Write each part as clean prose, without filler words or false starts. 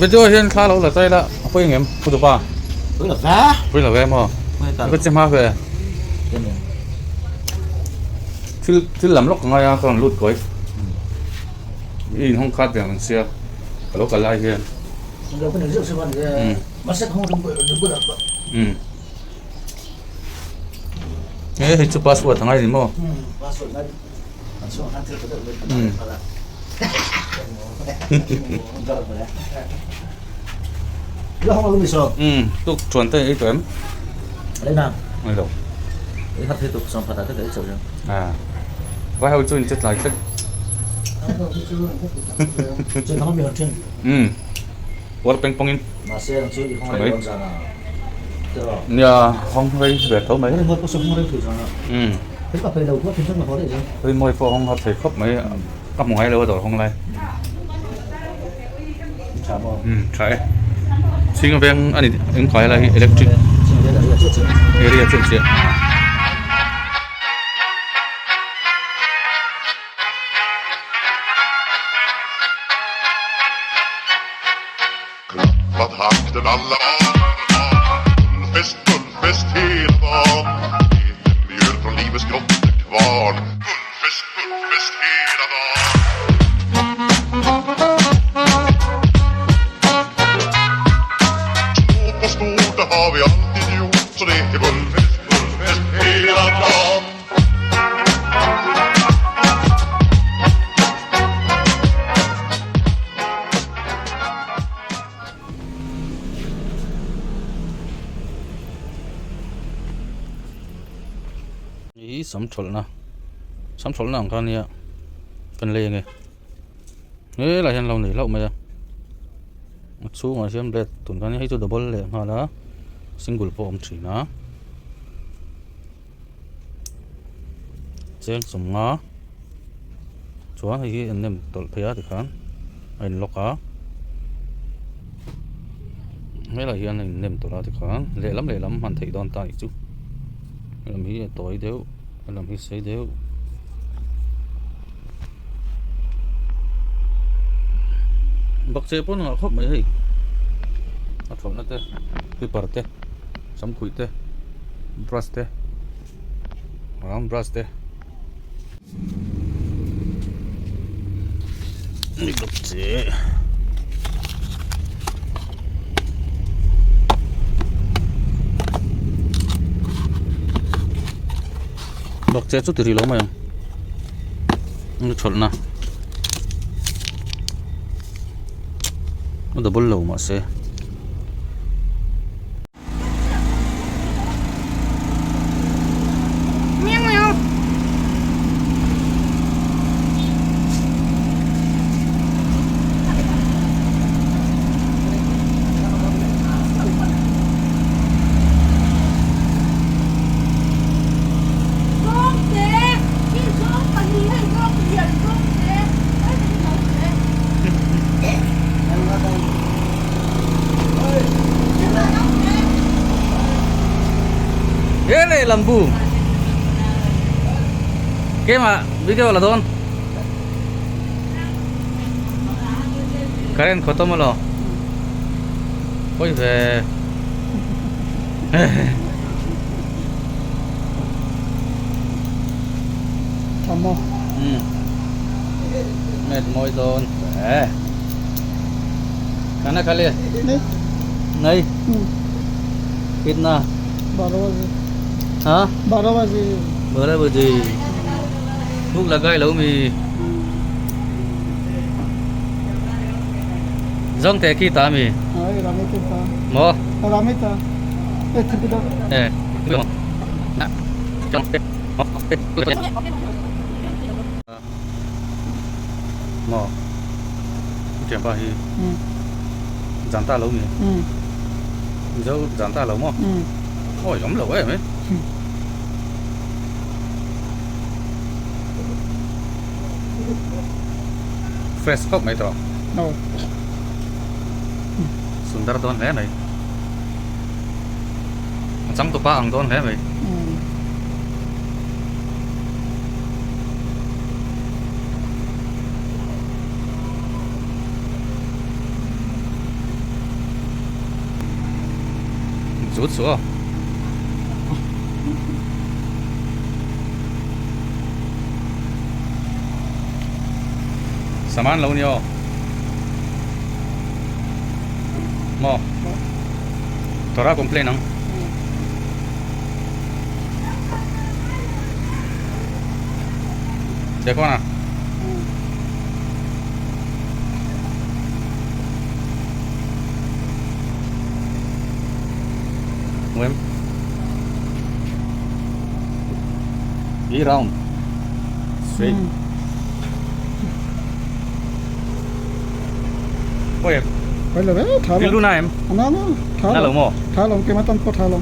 Video hian thla lo la chai la a pawi ngem pu dupa. Pawi lo ve. Pawi lo ve maw. Ka che hma ve. Thil thil lam lawk ka ngai a ka rawn lut kawi. I in hawng khat ve ang sia ka lo kal lai hian. Um. He hei chu password a ngai ni maw. Password Um tuk chuan te ei tawh em? Ei lo. Ah vai ho chu in che tlai tlat. Um uar peng pawng in. Nia hawng rei ve tho mai. Um. Rinmawi pawh hawng har thei khawp mai ka hmu ngai lo a dawr hawng lai umm tha e chhing veng a ni eng kai lai hi electric area chiah chiah. Hi sam thawlhna sam thawlhna ang kha ania kan lei ange helaiah hian lo nei hlauh mai a a chhungah hian blade tun khan hei chu double leh nghal a single pawh a awm thin a cheng sawmnga chuan hei hi an nem tawlh phei a tikhan a in lock a helaiah hian a in nem tawlh a tikhan lehlam lehlam hman theih dawn ta anih chu helam hi a tawi deuh helam hi sei deuh. Bakcheh pawh a ngah khawp mai hei a thawhna te paper te samkhuih te brush te round brush te bakcheh bakcheh chu ti rih lo mai ang. Ni thawlhna a double lo mahse. He lambu keimah video la dawn current khaw tawm alo pawi ve Met mawi dawn hle. Khana kha le? Nei. Kitna? Ha? Bara baje. Bhuk lagai lo mi. Zong te ki ta mi? Maw? Eh. Maw thianpa hi zan ta lo mi mizo zan ta lo maw awi awm lo em e fresh khawp mai tawh sundar dawn hle mai a changtupa ang dawn hle mai. Sut suh aw. Saman lo ni aw. Maw? Tora complain ang. Dekho na. Wem. E round. Straight. Oi em. Oi lo ve, tha lo. Na em. Na na, tha lo. Na lo mo. Tha lo ke ma tan po tha lo.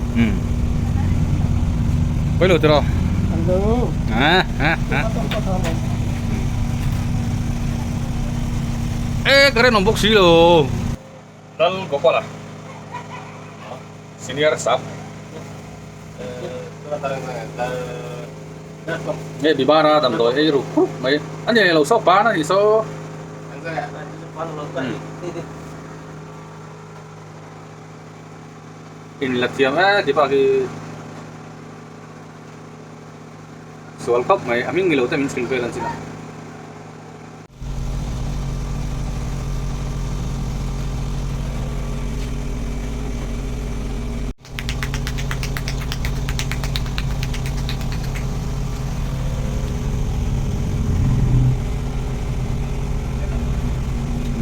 Oi lo tiro. Hello. Ha ha ha. E karen om bok si lo. Lal Gopala Senior Staff Nge Bibara damdawi ei ru khawp mai a ni lo saw pan a ni saw in la thiam e ti bak hi sual khawp mai a hming ni lo te min chhun vel an chin a.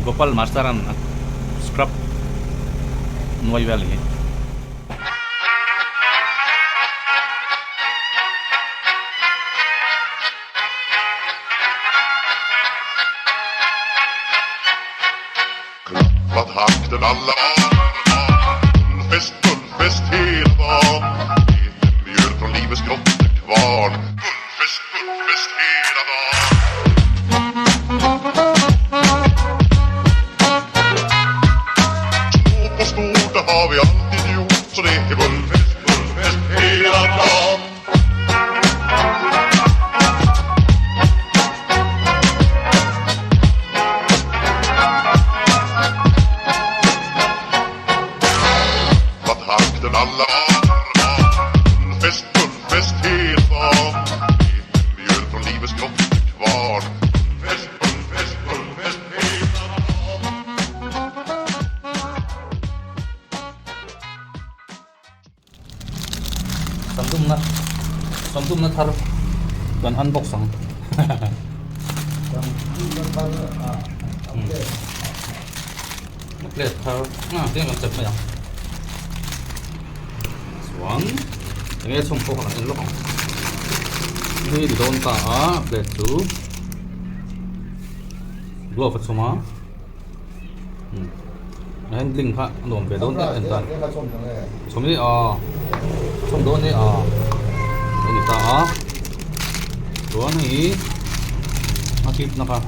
Gopal master an scrub nuai vel hi. Samdumna samdumna thar kan unbox ang. Plate thar a tin kan chep mai ang. Chuan enge chhung pawh kan en lawk ang. Hei ni dawn ta a plate chu glove a chhum a. Handling kha a nuam ve dawn deuh en tan chhawm hi a chhawm dawn hi a lo ni ta a chuan hei a kip na kha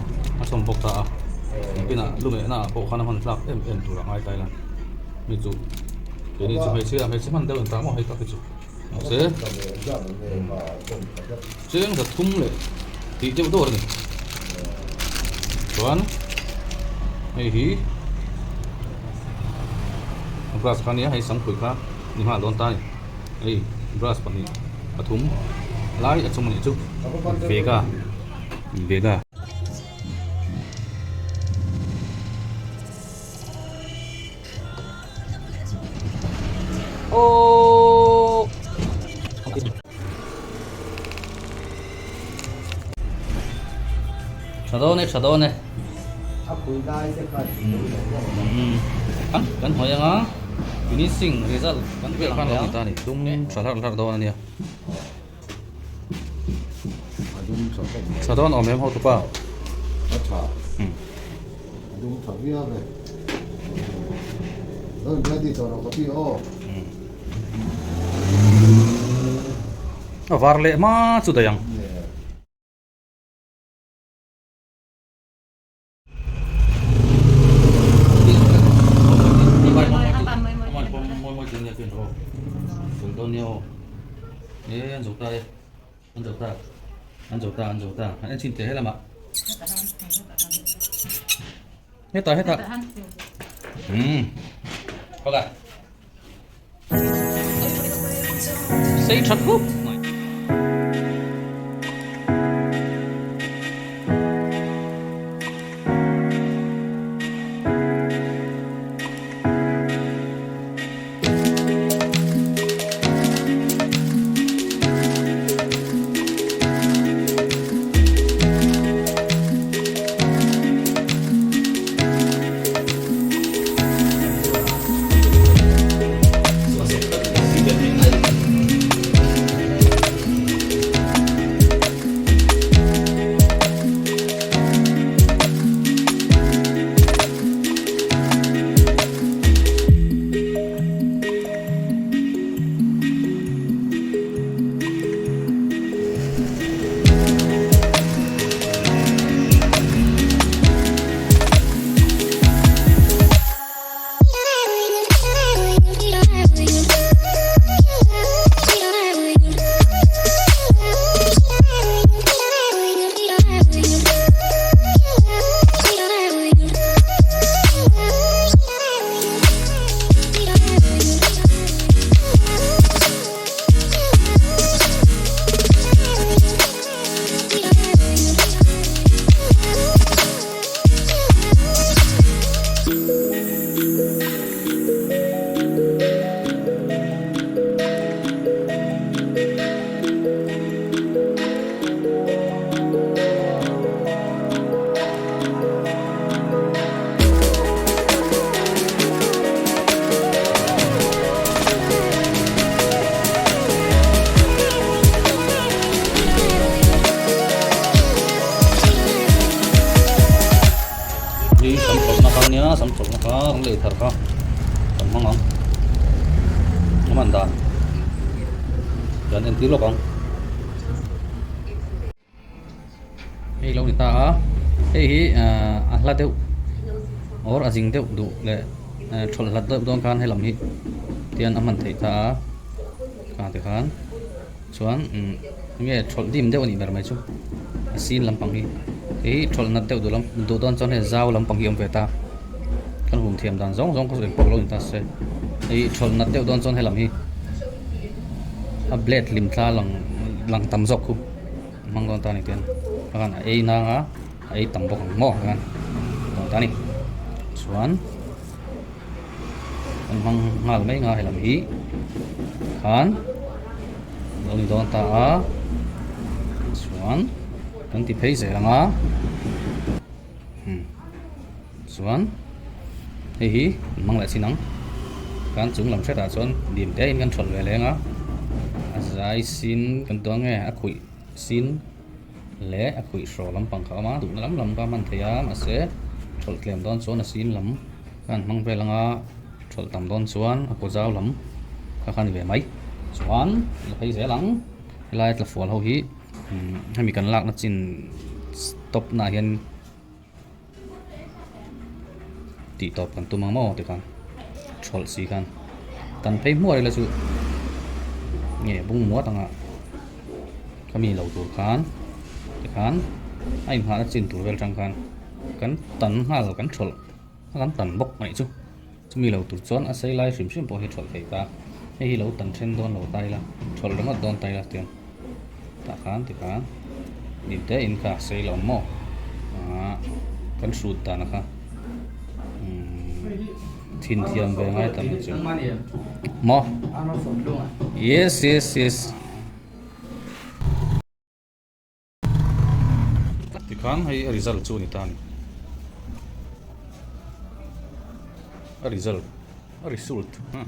a chhawm bawk ta a engtin ah lu meh na ah pawh khan a hman tlak em em tur a ngai ta ila mi chu keini chu hmeichhia hmeichhe hman deuh en ta maw hei tak hi chu mahse cheng za thum leh tih deuh dawr a ni chuan hei hi brush kha ania hei sangpui kha ni nghal dawn ta a ni hei brush pahnih pathum lai a chung a nih chu vega vega. Aww. Tha dawn e tha dawn e. A pui lai te kha Kan kan hawi anga finishing result kan vel khan lo ni ta ni dum tha hlar hlar dawn ania. Tha dawn awm em ho tupa. A tha. A dum tha viau e. Lo in ready tawh rawh ka pi aw. A var leh hma chu daih ang. Hetah hetah. Sei tha khawp mai. Hi sam chawlhna kha ania sam chawlhna kha kan lei thar kha kan hmang ang a man dan kan entir lawk ang. Hei lo ni ta a hei hi a hla deuh or a zing deuh duh leh thawlh hlat deuh dawn khan helam hi tian a hman theih ta a kha ti khan chuan enge thawlh dim deuh a nih ber mai chu a sin lampang hi hei hi thawlh nat deuh duh lam duh dawn chuan hei zau lampang hi a awm ve ta kan hum thiam dan zawng zawng kha chu engpawh lo ni ta se hei thawlh nat deuh dawn chuan helam hi a blade hlim thla lang lang tam zawk khu. Hmang dawn ta ni ten a khan a ei nang a a ei tam bawk ang maw khan dawn ta ni chuan kan hmang nghal mai nga helam hi khan lo ni dawn ta a chuan kan ti phei zel ang a chuan hei hi kan hmang leh chin ang kan chung lam hretah chuan dim te in kan thawlh ve leng a a zai sin kan tuang nge a khuih sin leh a khuih hraw lampang kha a awm a duhna lam lam kha a hman theih a mahse thawlh tlem dawn chuan a sin lam kha an hmang vel ang a thawlh tam dawn chuan a kaw zau lam kha kha a ni ve mai chuan la phei zel ang helai tla fual ho hi hemi kan lakna chin stop na ah hian. Tih tawp kan tum ang maw tikhan thawlh si khan tan phei hmuar ila chu nge bung muat anga ka mi lo tur khan tikhan a inghahna chin tur vel atang khan kan tan nghal kan thawlh a kan tan bawk mai chu chumi lo tur chuan a sei lai hrim hrim pawh hi thawlh thei ta hei hi lo tan then dawn lo ta ila thawlh ringawt dawn ta ila tiang tah khan tikhan dim te in kha sei lo maw ah kan hrut dan a kha thin thiam ve ngai tam chu maw yes yes yes Tikhan hei a result chu a ni ta a ni. A result a result huh.